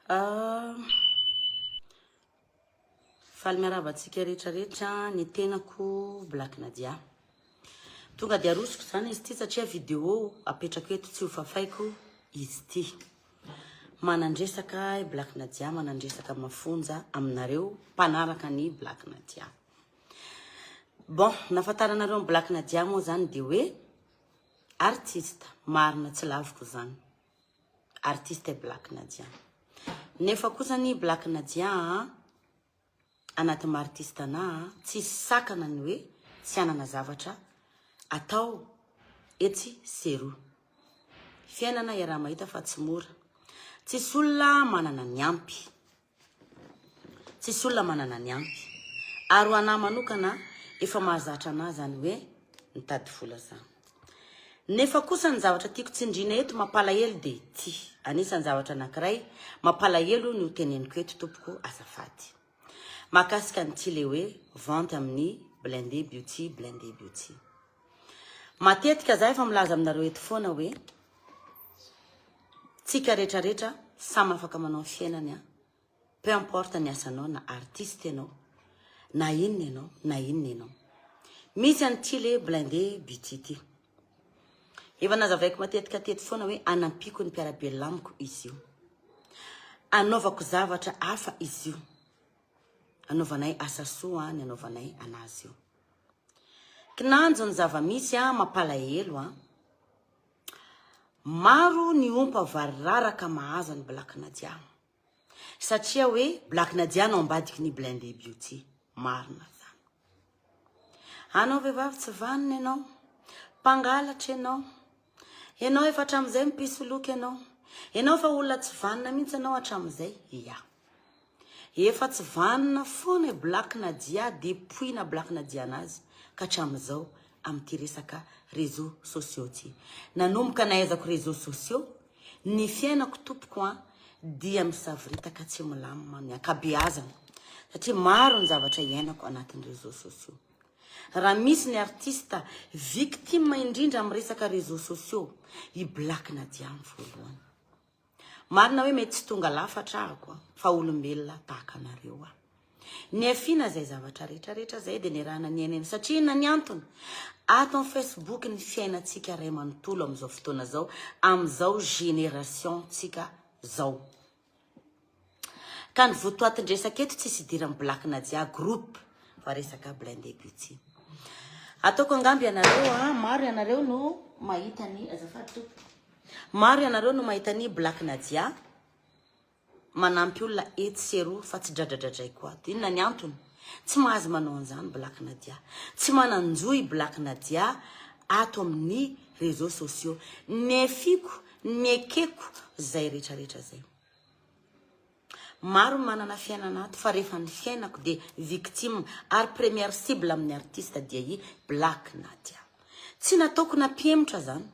Ah, faly miarahaba antsika rehetra rehetra ny tenako Black Nadia. Tonga dia arosoko izany izy ity satria vidéo apetrako eto tsy ho fafaiko izy ity. Manan-dresaka i Black Nadia, manan-dresaka mafonja aminareo mpanaraka ny Black Nadia. Bon, nahafantaranareo ny Black Nadia moa izany dia hoe artiste, marina tsy laviko izany. Artiste Black Nadia. Nefa kosa ny Black Nadia anaty maha artiste anah tsisy sakana ny hoe tsy hanana zavatra atao etsy sy eroa. Fiainana iaraha-mahita fa tsy mora. Tsisy olona manana ny ampy. Tsisy olona manana ny ampy. Ary ho anah manokana efa mahazatra anah zany hoe mitady vola zany. Nefa kosa ny zavatra tiako tsindriana eto mampalahelo dia ity. Anisan'ny zavatra anankiray mampalahelo ny ho teneniko eto tompoko azafady. Mahakasika an'ity le hoe vente amin'ny blindé beauty blindé beauty. Matetika za efa milaza aminareo eto foana hoe tsika rehetra rehetra samy afaka manao ny fiainany an, peu importe ny asanao na artiste ianao na inona ianao na inona ianao. Misy an'ity le blindé beauty ity. Efa nazavaiko matetika teto foana hoe anampiako ny mpiara-belona amiko izy io. Anaovako zavatra hafa izy io. Anaovanay asa soa ny anaovanay anazy io. Kinanjo ny zava-misy a, mampalahelo a. Maro ny ompa variraraka mahazo an'i Black Nadia. Satria hoe Black Nadia no ambadiky ny Blindé Beauty. Marina zany. Anao vehivavy tsy vanona ianao. Mpangalatra ianao. Ianao efa hatramin'izay mpisoloky ianao. Ianao efa olona tsy vanona mihitsy ianao hatramin'izay. Ya. Efa tsy vanona foana i Black Nadia depuis na Black Nadia anazy ka hatramin'izao amin'ity resaka réseaux sociaux ty. Nanomboka nahaizako réseaux sociaux, ny fiainako tompoko an dia misavoritaka tsy milamina ny ankabeazany satria maro ny zavatra iainako anatin'ny réseaux sociaux. Raha misy ny artiste victime indrindra amin'ny resaka réseaux sociaux, i Black Nadia ny voalohany. Marina hoe mety tsy tonga lafatra ahako fa olombelona tahaka anareo aho. Niafiana izay zavatra rehetra rehetra izay dia niarahana niaina eny satria inona ny antony? Ato amin'ny Facebook ny fiainantsika ray manontolo amin'izao fotoana izao, amin'izao génération tsika zao. Ka ny votoatin-dresaka eto tsisy idiran'ny Black Nadia groupe fa resaka Blindé Beauty. Ataoko angamba ianareo a, maro ianareo no mahita ny azafady tompoko. Maro ianareo no mahita ny Black Nadia manampy olona etsy sy eroa fa tsy dradradradraiko ato. Inona ny antony? Tsy mahazo manao an'izany Black Nadia. Tsy manan-jo i Black Nadia ato amin'ny réseaux sociaux. Nefiko, nekeko izay rehetrarehetra izay. Maro ny manana fiainana ato fa rehefa ny fiainako dia victime ary première cible amin'ny artiste dia i Black Nadia. Tsy nataoko nampihemotra zany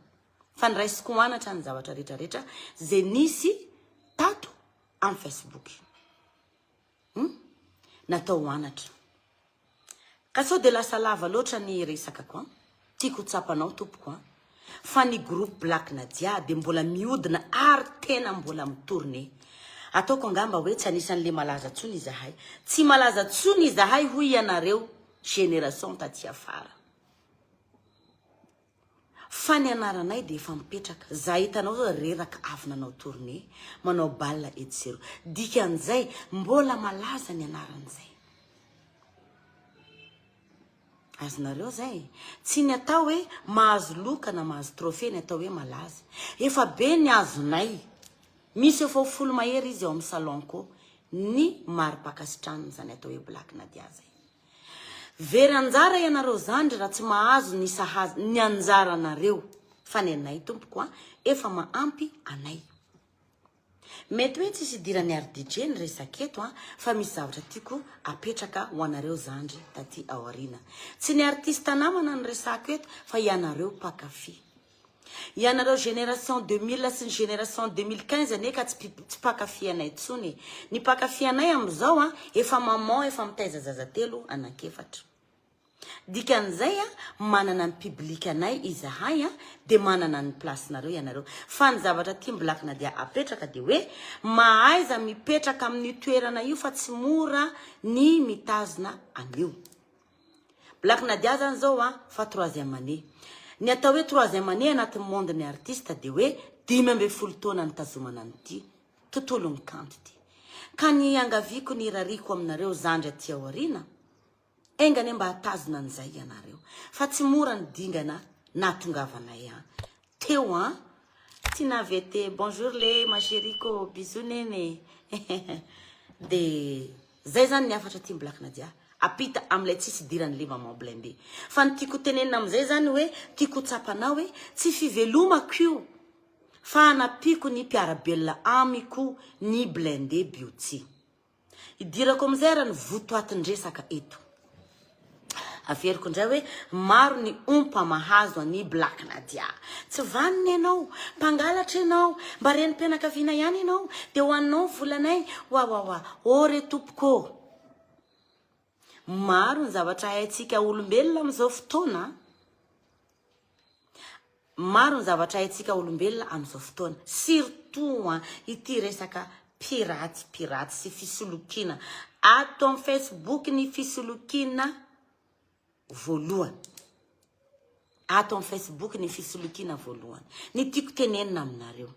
fa niraisiko ho anatra ny zavatra rehetra rehetra zay nisy tato amin'ny Facebook. Hum? Natao ho anatra. Ka sao dia lasa lava loatra ny resakako an! Tiako ho tsapanao tompoko an! Fa ny groupe Black Nadia dia mbola miodina ary tena mbola mi-tourner. Ataoko angamba hoe tsy anisan'le malaza tsony izahay. Tsy malaza tsony izahay hoy ianareo génération taty afara. Fa ny anaranay dia efa mipetraka. Za hitanao zao reraka avy nanao tournée, manao bal etsy sy eroa. Dikan'izay mbola malaza ny anaran'izay. Azonareo zay? Tsy ny atao hoe mahazo loka na mahazo trophée ny atao hoe malaza. Efa be ny azonay. Misy efa ho folo mahery izy ao amin'ny salon-ko ny mari-pankasitrahana izany atao hoe Black Nadia zay. Very anjara ianareo zandry raha tsy mahazo ny sahaza ny anjaranareo fa ny anay tompoko a efa maampy anay. Mety hoe tsisy idiran'ny rdj ny resaka eto a fa misy zavatra tiako apetraka ho anareo zandry taty aoriana. Tsy ny artiste namana no resako eto fa ianareo mpankafy. Ianareo génération 2000 sy ny génération 2015 anie ka tsy tsy mpankafy anay intsony e. Ny mpankafy anay amin'izao a, efa maman efa mitaiza zaza telo anankiefatra. Dikan'izay a, manana ny public anay izahay a, dia manana ny place-nareo ianareo. Fa ny zavatra tian'i Black Nadia apetraka dia hoe mahaiza mipetraka amin'io toerana io fa tsy mora ny mitazona an'io. Black Nadia zany zao a, fa troisième année. Ny atao hoe troisième année anatin'ny monde ny artiste dia hoe 15 taona nitazomana an'ity tontolon'ny kanto ity. Ka ny iangaviako ny irariako aminareo zandry aty aoriana, Enga anie mba hatazona an'izay ianareo fa tsy mora ny dingana nahatongavanay an teo an! Tina VT bonjour le ma chérie ko bisous nene de zay zany ny hafatra tian'i Black Nadia apita amin'ilay tsisy idiran'le maman blindé fa ny tiako tenenina amin'izay zany hoe tiako ho tsapanao hoe tsy fivelomako io fa hanampiako ny mpiara-belona amiko ny blindé beauty. Idirako amin'izay ara ny votoatin-dresaka eto. Averiko indray hoe maro ny ompa mahazo an'i Black Nadia. Tsy vanona ianao, mpangalatra ianao, mba renim-pianakaviana ihany ianao, dia ho anao ny volanay, wawawa. Ô re tompoko ô! Maro ny zavatra haintsika olombelona amin'izao fotoana. Maro ny zavatra haintsika olombelona amin'izao fotoana. Surtout an, ity resaka piraty piraty sy fisolokiana. Ato amin'ny Facebook ny fisolokiana voalohany. Ato amin'ny Facebook ny fisolokiana voalohany. Ny tiako tenenina aminareo.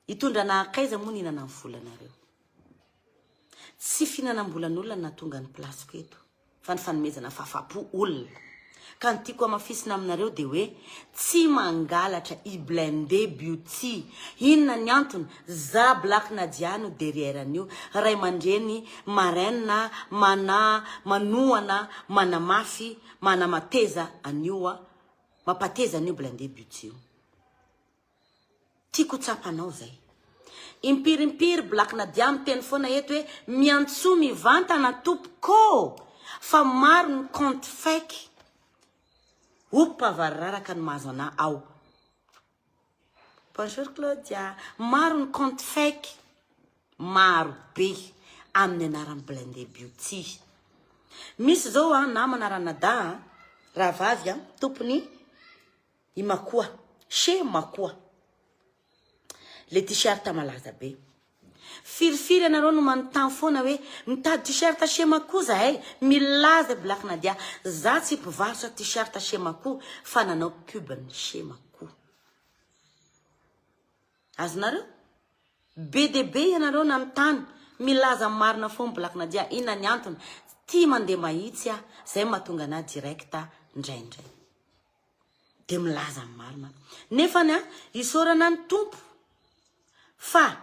Hitondra anah hankaiza moa ny hinana ny volanareo? Tsy fihinanam-bolan'olona no nahatonga ny place-ko eto fa ny fanomezana fahafapo olona. Ka ny tiako hamafisina aminareo dia hoe tsy mangalatra i Blindé Beauty. Inona ny antony? Za Black Nadia no derrière an'io. Ray aman-dreny, marraine, mana, manohana, manamafy, manamateza an'io, mampateza an'io Blindé Beauty io. Tiako ho tsapanao zay. Impiry impiry Black Nadia miteny foana eto hoe miantsoa mivantana tompoko fa maro ny compte fake. Opa variraraka no mahazo anah ao. Bonjour Claudia. Maro ny compte fake. Maro be amin'ny anaran'i Blindé Beauty. Misy zao an namana ranadahy an, rahavavy an, tompony I Makoa, chez Makoa. Le t-shirt malaza be. Firifiry ianareo no manontany foana hoe mitady t-shirt chez Makoa zahay, milaza i Black Nadia. Za tsy mpivarotra t-shirt chez Makoa fa nanao pub ny chez Makoa. Azonareo? Be dia be ianareo nanontany, milaza ny marina foana Black Nadia, inona ny antony? Tia mandeha mahitsy aho, zay mahatonga anah direct ndraindray. Dia milaza ny marina. Nefany an, isaorana ny Tompo fa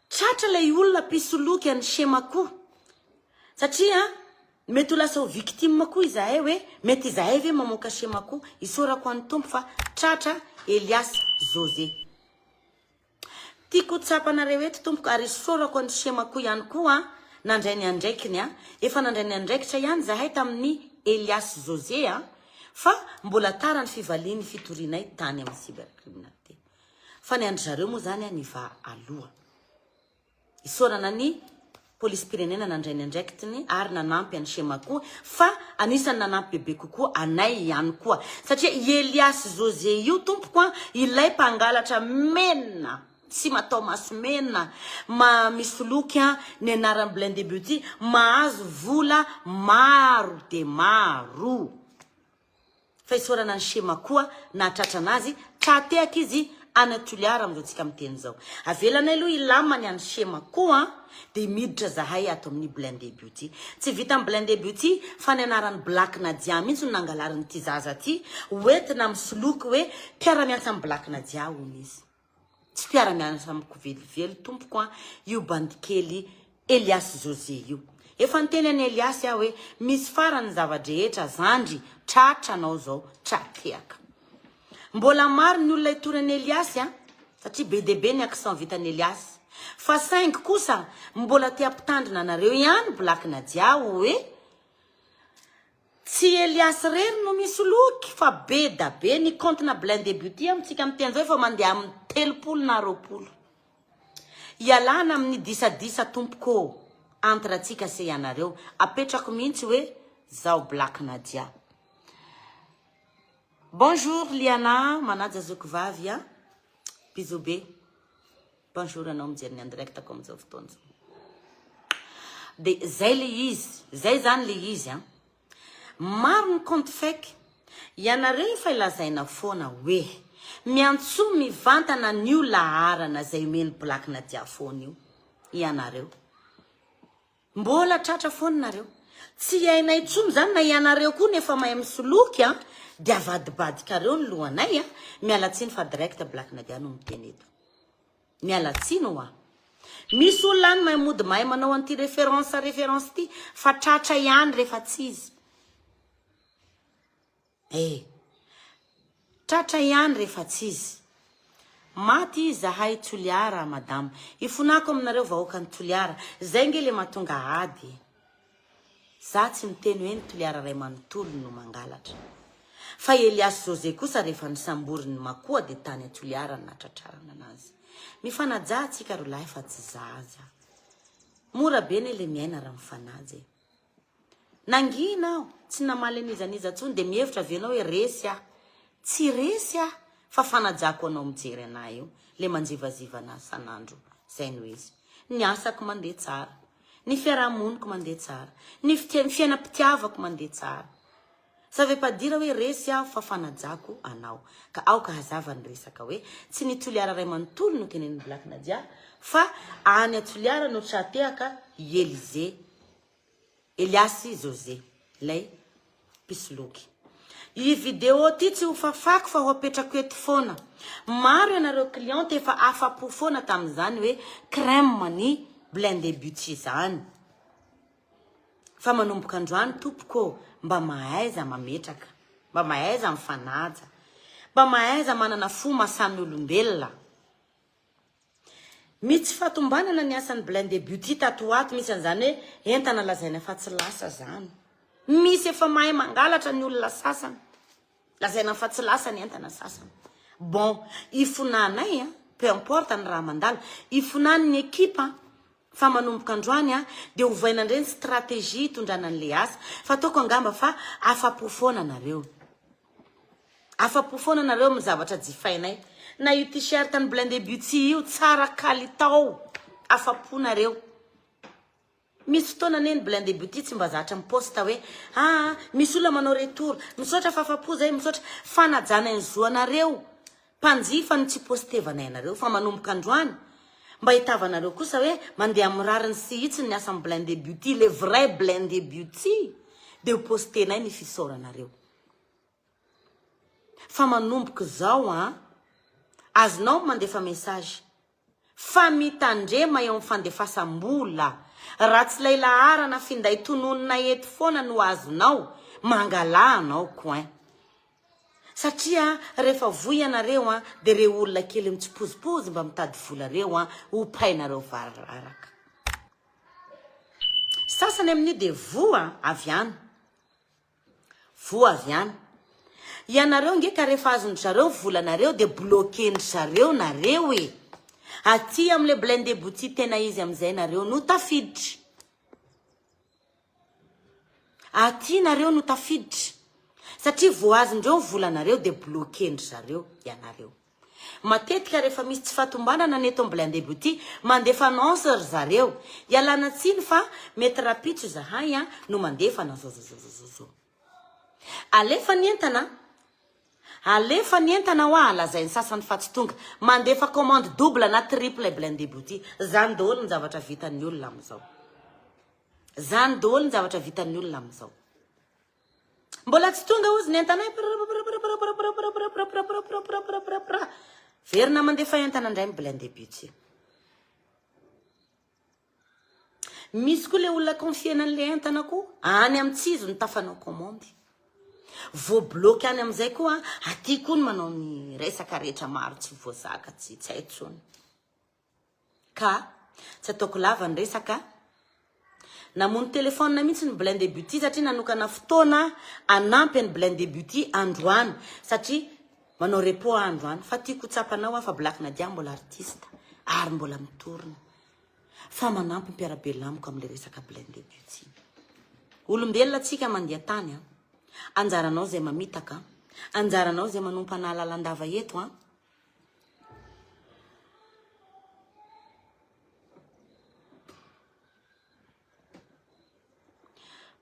tratra ilay olona mpisoloky an'i Shema koa. Satria mety ho lasa ho victime koa izahay hoe mety izahay ve mamoaka Shema koa. Isaorako an'ny Tompo fa tratra Elias José. Tiako ho tsapanareo eto tompoko ary isaorako an'i Shema koa ihany koa nandray ny andraikiny a! Efa nandray ny andraikitra ihany zahay tamin'i Elias José a! Fa mbola tara ny fivalian'ny fitorianay tany amin'ny cybercriminalité. Fa ny an-dry zareo moa zany a nivaha aloha. Isaorana ny Polisim-pirenena nandray ny andraikitiny ary nanampy an'i Shema koa fa anisan'ny nanampy bebe kokoa anay ihany koa satria i Elias José io tompoko an ilay mpangalatra mena tsy matao maso mena ma misoloky an ny anaran'i Blindé Beauty mahazo vola maro dia maro. Fa isaorana an'i Shema koa nahatratra anazy, tra-tehaka izy any Toliara amin'izao tsika miteny izao. Avelanay aloha hilamina ny an'i Shema koa dia miditra zahay ato amin'ny Blindé Beauty. Tsy vitan'ny Blindé Beauty fa ny anaran'i Black Nadia mihitsy no nangalarin'ity zaza ity hoentina misoloky hoe mpiara-miasa amin'i Black Nadia hono izy. Tsy mpiara-mianatra amiko velively tompoko an, io bandikely Elias José io. Efa niteny an'i Elias aho hoe misy farany ny zava-drehetra zandry, tratra anao zao, tra-tehaka. Mbola maro ny olona hitory an'i Elias an, satria be dia be ny action vitan'i Elias. Fa saingy kosa mbola te hampitandrina anareo ihany Black Nadia hoe, Tsy Elias rery no misoloky fa be da be ny compte na blindé beauty amintsika miteny zao efa mandeha amin'ny 30 na 20. Ialana amin'ny disadisa tompoko ô, entre antsika sy ianareo, apetrako mihitsy hoe. Zaho Black Nadia. Bonjour Liana, manaja zoky vavy a. Bisous be. Bonjour anao mijery ny en direct ko amin'izao fotoana izao. De zay le izy, zay zany le izy a. Maro ny compte fake. Ianareo efa lazaina foana hoe miantsoa mivantana an'io laharana izay omen'i Black Nadia foana io ianareo. Mbola tratra foana nareo. Tsy hainay intsony zany na ianareo koa no efa mahay misoloky an, de avadibadikareo ny lohanay an, miala tsiny fa direct Black Nadia no miteny eto. Miala tsiny hoa. Misy olona any mahay mody mahay manao an'ity référence référence ity fa tratra ihany rehefa tsy izy. Eh! Tratra ihany rehefa tsy izy. Maty izahay Toliara madama. Ifonako aminareo vahoakan'i Toliara. Zay nge le mahatonga ady e. Za tsy miteny hoe ny Toliara ray manontolo no mangalatra. Fa Elias José kosa rehefa nisamborin'ny Makoa dia tany Toliara no natratrarana anazy. Mifanajà atsika ry lahy fa tsy zaza. Mora be ne le miaina raha mifanaja e. Nangina aho, tsy namaly an'iza n'iza intsony, dia mihevitra ve ianao hoe resy aho? Tsy resy aho, fa fanajako anao mijery anah io, le manjivaziva anah san'andro, zay no izy. Ny asako mandeha tsara, ny fiarahamoniko mandeha tsara, ny fiainam-pitiavako mandeha tsara. Ça veut pas dire hoe resy aho fa fanajako anao. Ka aoka hazava ny resaka hoe tsy ny Toliara ray manontolo no tenenin'i Black Nadia fa any Toliara no tra-tehaka i Elysée. Eliasy José, ilay mpisoloky. I vidéo ty tsy ho fafako fa ho apetrako eto foana. Maro ianareo cliente efa afa-po foana tamin'izany hoe crème ny Blindé Beauty izany. Fa manomboka androany tompoko ô, mba mahaiza mametraka, mba mahaiza mifanaja, mba mahaiza manana fo maha samy olombelona. Misy tsy fahatombanana ny asan'ny Blindé Beauty tato ho ato, misy an'izany hoe entana lazaina fa tsy lasa zany. Misy efa mahay mangalatra ny olona sasany, lazaina fa tsy lasa ny entana sasany. Bon, ifonanay an, peu importe ny raha mandalo, ifonan'ny ekipa fa manomboka androany an, dia ovaina indray ny stratégie hitondrana an'ilay asa, fa ataoko angamba fa afa-po foana nareo. Afa-po foana nareo amin'ny zavatra jifainay. Na io t-shirt an'i Blindé Beauty io tsara kalitao. Afa-po nareo. Misy fotoana anie ny Blindé Beauty tsy mba zatra mi-post hoe ah misy olona manao retour. Misaotra fa afa-po zay, misaotra. Fanajana ny zo anareo mpanjifa no tsy postevanay anareo fa manomboka androany mba hitavanareo kosa hoe mandeha amin'ny rariny sy hitsiny ny asan'i Blindé Beauty, le vrai Blindé Beauty dia ho postenay ny fisaoranareo. Fa manomboka izao an, azonao ny mandefa message fa mitandrema eo amin'ny fandefasam-bola, raha tsy ilay laharana finday tononina eto foana no azonao, mangalà anao coin. Satria rehefa voa ianareo an, dia ireo olona kely mitsipozipozy mba mitady vola ireo an, hopainareo variraraka. Sasany amin'io dia voa avy any. Voa avy any. Ianareo nge ka rehefa azon-dry zareo ny volanareo dia bloquer-ndry zareo nareo e! Aty amin'ilay blindé boutique tena izy amin'izay nareo no tafiditra. Aty nareo no tafiditra. Satria voazon-dreo ny volanareo dia bloquer-ndry zareo ianareo. Matetika rehefa misy tsy fahatombanana ny eto amin'ny Blindé Beauty, mandefa annonce ry zareo. Ialana tsiny fa mety rapitso izahay no mandefa na zao zao zao zao zao. Alefa ny entana, alefa ny entana hoa lazain'ny sasany fa tsy tonga. Mandefa commande double na triple Blindé Beauty. Zany daholo ny zavatra vitan'ny olona amin'izao. Zany daholo ny zavatra vitan'ny olona amin'izao. Mbola tsy tonga ozy ny entanay. Verina mandefa entana indray ny Blindé Beauty. Misy koa le olona confiena an'le entana koa any amin'ny tsy izy no tafanao commande. Voabloqué any amin'izay koa aty koa ny manao ny resaka rehetra maro tsy voazaka tsy tsy hay intsony. Ka tsy ataoko lava ny resaka. Namono téléphone mihitsy ny Blindé Beauty satria nanokana fotoana hanampy an'i Blindé Beauty androany satria manao repos aho androany fa tiako ho tsapanao aho fa Black Nadia mbola artiste ary mbola mitorina fa manampy ny mpiara-belona amiko amin'ilay resaka Blindé Beauty. Olombelona tsika mandia tany a. Anjaranao zay mamitaka, anjaranao zay manompa anah lalandava eto a.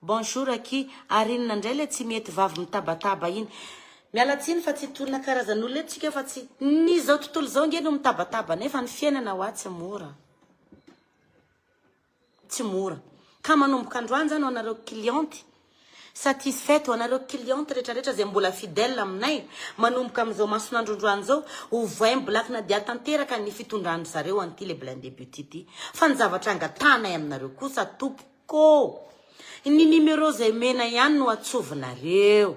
Bonjour aky, ary inona indray ilay tsy mety vavy mitabataba iny? Miala tsiny fa tsy hitonona karazan'olona eto tsika fa tsy ny izao tontolo izao ange no mitabataba nefa ny fiainana hoa tsy mora. Tsy mora. Ka manomboka androany zany ho anareo cliente satisfaite, ho anareo cliente retraretra izay mbola fidèle aminay, manomboka amin'izao mason'andro androany izao, ovain'i Black Nadia tanteraka ny fitondran-dry zareo an'ity le Blindé Beauty ity. Fa ny zavatra angatahanay aminareo kosa tompoko, ny numéro izay omena ihany no antsovinareo.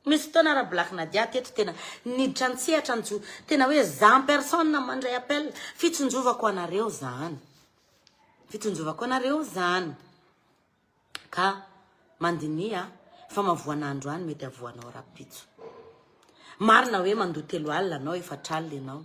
Misy fotoana ra Black Nadia teto tena niditra an-tsehatra njo tena hoe za en personne mandray appel, fitsinjovako anareo zany. Fitsinjovako anareo zany. Ka mandiniha fa mavoan'andro any mety avoanao rapitso. Marina hoe mandoa 30 anao, 40 ianao.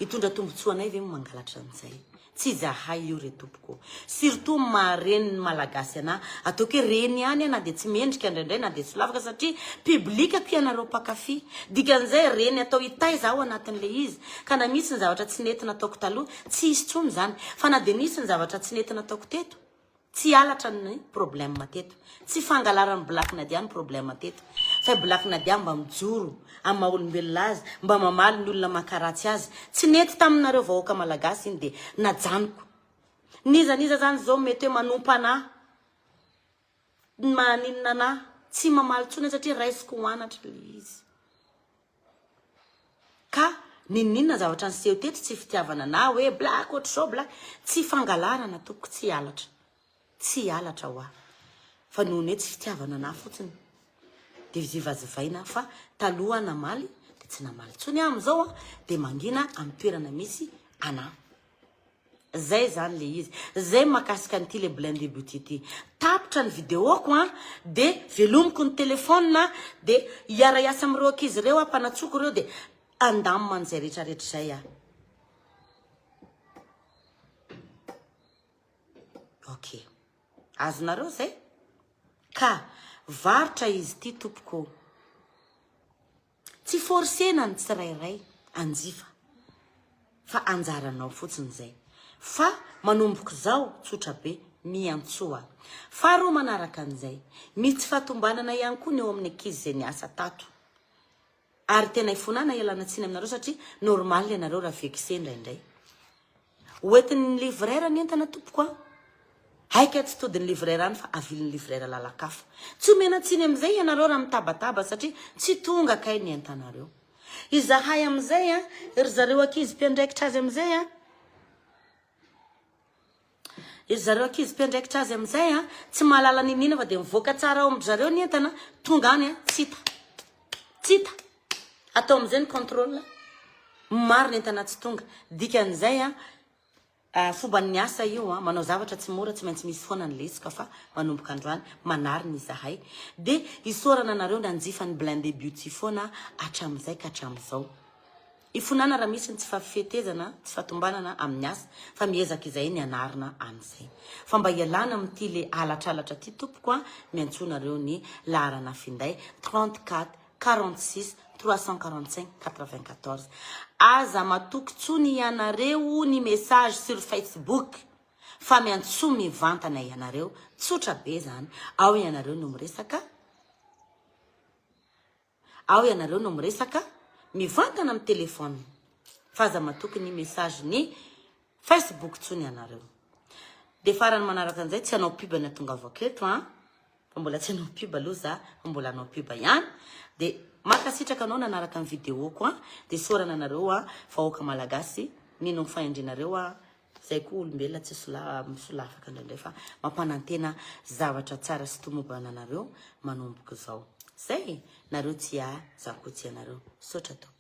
Hitondra tombotsoa anay ve mangalatra an'izay? Tsy izahay io re tompoko. Surtout ny maha reny ny malagasy anah. Ataoko hoe reny ihany aho na dia tsy mendrika indraindray na dia solafaka satria public-ko ianareo mpankafy. Dikan'izay reny atao hitaiza aho anatin'ilay izy. Ka na misy ny zavatra tsy nety nataoko taloha, tsy hisy intsony izany. Fa na dia nisy ny zavatra tsy nety nataoko teto, Tsy halatra ny problème teto. Tsy fangalaran'i Black Nadia ny problème teto. Fa i Black Nadia mba mijoro amin'ny maha olombelona azy, mba mamaly ny olona mankaratsy azy. Tsy nety taminareo vahoaka malagasy iny dia najanoko. N'iza n'iza zany zao mety hoe manompa anah, maninona anah, tsy mamaly intsony aho satria raisiko ho anatra ilay izy. Ka n'inon'inona zavatra niseho teto tsy fitiavana na hoe black ohatr'izao black tsy fangalarana tompoko tsy halatra tsy halatra hoa fa noho ny hoe tsy fitiavana anah fotsiny de zivazivaina fa taloha aho namaly de tsy namaly intsony aho amin'izao an de mangina amin'ny toerana misy anah. Zay zany le izy. Zay makasika an'ity le blindé beauty ity. Tapitra ny vidéo-ko an, de velomiko ny téléphone de hiara hiasa amin'ireo ankizy ireo aho, mpanatsoko ireo de handamina an'izay rehetra rehetra izay aho. Ok. Azonareo zay? Ka varotra izy ity tompoko. Tsy forcena ny tsirairay hanjifa fa anjaranao fotsiny izay. Fa manomboka izao tsotra be, miantsoa. Faharoa manaraka an'izay, misy tsy fahatombanana ihany koa ny eo amin'ny ankizy izay niasa tato. Ary tena ifonana ialana tsiny aminareo satria normal ianareo raha vexé indraindray. Hoentin'ny livreur ny entana tompoko a! Haika tsy todin'ny livreur any fa avilin'ny livreur lalan-kafa. Tsy omena tsiny amin'izay ianareo raha mitabataba satria tsy tonga kay ny entanareo. Izahay amin'izay a, ry zareo ankizy mpiandraikitra azy amin'izay a, ry zareo ankizy mpiandraikitra azy amin'izay a, tsy mahalala n'inon'inona fa dia mivoaka tsara ao amin-dry zareo ny entana, tonga any a, tsy hita. Tsy hita. Atao amin'izay ny contrôle. Maro ny entana tsy tonga. Dikan'izay a, fomban'ny asa io a, manao zavatra tsy mora tsy maintsy misy foana ny lesoka fa manomboka androany manarina izahay. Dia isaorana anareo nanjifa ny Blindé Beauty foana hatramin'izay ka hatramin'izao. Ifonana raha misy ny tsy fahafetezana, tsy fahatombanana amin'ny asa fa miezaka izahay ny hanarina an'izay. Fa mba hialana amin'ity le halatralatra ity tompoko a, miantsoa nareo ny laharana finday 34 46 345 94. Aza matoky tsony ianareo ny message sur Facebook fa miantsoa mivantana ianareo, tsotra be zany, ao ianareo no miresaka, Ao ianareo no miresaka mivantana amin'ny téléphone fa aza matoky ny message ny Facebook tsony ianareo. Dia farany manaraka an'izay tsy hanao pub ny atongavako eto an, fa mbola tsy hanao pub aloha za fa mbola hanao pub ihany. Dia mankasitraka anao nanaraka ny vidéo-ko an, dia isaorana anareo an, vahoaka malagasy mino ny fahendrenareo an, Zay koa olombelona tsy misolafaka indraindray fa mampanantena zavatra tsara sy tomombana anareo manomboka izao. Zay e! Nareo tsy ahy, za koa tsy anareo. Misaotra tompoko.